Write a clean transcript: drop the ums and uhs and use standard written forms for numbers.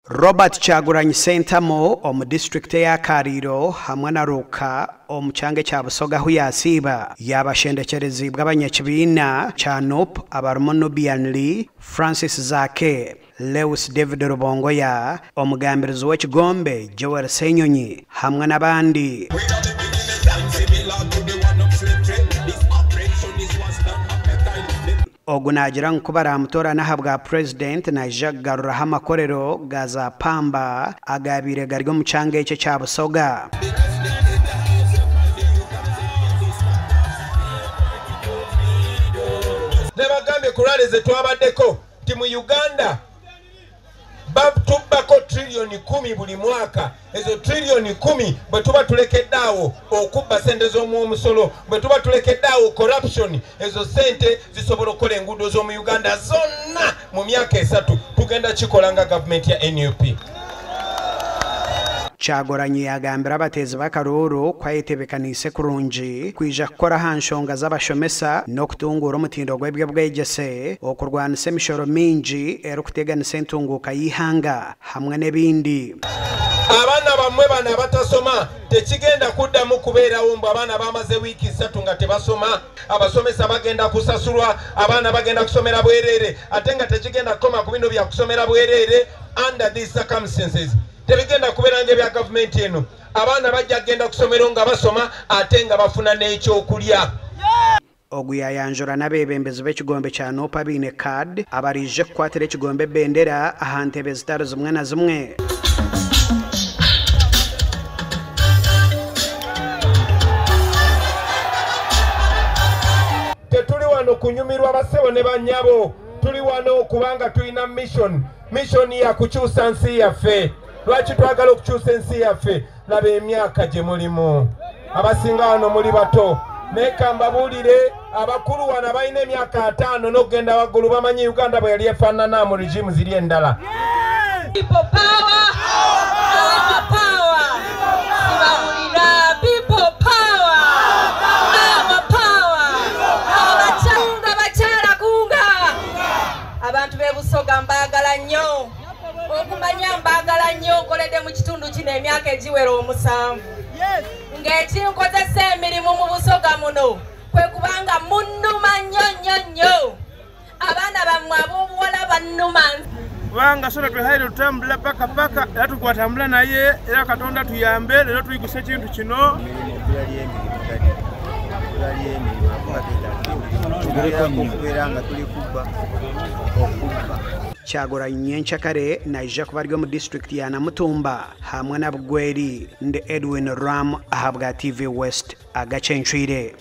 Robert Kyagulanyi Ssentamu omu disiturikiti eya Kariiro hamwe na Luuka omu kyanga ekya Busoga ahu yasiiba yaaba ashendekyereziibwe abanyakibiina kya Nup abarimu Nubian Li, Francis Zaake, Lewis David Rubongoya, omugambirizi w'ekigombe Joel Ssenyonyi hamwe n'abandi. Ogu naagira ngu ku baraamutoorane ahabwa Purezidenti naija kugaruraho amakorero ga za pamba agaabaire gari omu kyanga eki ekya Busoga. Nabagambye ku rally zetwabaddeko nti mu Uganda batubbako trillion kumi buli mwaka. Ezo trillion kumi bwe tuba tulekedde awo okubba sente z'omuwomusolo, bwe tuba tulekedde awo corruption, ezo sente zisobola okukola enguudo z'omu Uganda zonna mu myaka esatu. Tugenda kikola nga gavumenti ya nup. Kyagulanyi yaagambira abateezi b'akaruuru ku ayetebeekaniise kurungi kwija kukora aha nshonga z'abashomesa n'okutunguura omutindo gw'eby'obwegyese, okurwanisa emishoro mingi erikuteganisa entunguuka y'eihanga hamwe n'ebindi. Abaana bammwe bano abatasoma tekigenda kuddamu kubeerawo mbu abaana bamaze wiiki ssatu nga tebasoma, abasomesa bagenda kusasulwa, abaana bagenda kusomera bwereere ate nga tekigenda kukoma ku bino bya kusomera bwereere under these circumstances. Tebigenda kubeera ng'ebya gavumenti eno, abaana bajja kugenda ku ssomero nga basoma ate nga bafuna n'ekyokulya. Ogu yaayanjura n'abeebembezi b'ekigombe kya Nup abaine card abaraije kukwatira ekigombe ebendera aha ntebe zitari zimwe na zimwe. Tetuli wano kunyumirwa bassebo ne bannyabo, tuli wano kubanga tulina mission. Mission ya kukyusa nsi yaffe. Lwaki twagala okukyusa ensi yaffe? Laba emyaka gye mulimu, abasinga wano muli bato, naye ka mbabuulire, abakulu wano abalina emyaka ataano n'okugenda waggulu bamanyi Uganda bwe yali efaanana mu regime ziri endala. People power, our power. Sibawulira, people power, our power. Abakyala, bakyala kunga. Abantu b'e Busoga mbaagala nnyo. Okumanya mbaagala nnyo, nkoledde mu kitundu kino emyaka egiwera omusanvu. Ng'ekinkozesa emirimu mu Busoga muno kwe kubanga munnuma nnyo nnyo nnyo. Abaana bammwe ab'obuwala bannuma. Kubanga sona twehaire tutambula paka paka era tukwatambula naye era Katonda tuyambe leero tuyiguse ekintu kino. Kyagulanyi nyencakare naija kuba ari omu disiturikiti ya Namutumba hamwe na Bugweri. Ndi Edwin Ram ahabwa TV West agacencwire.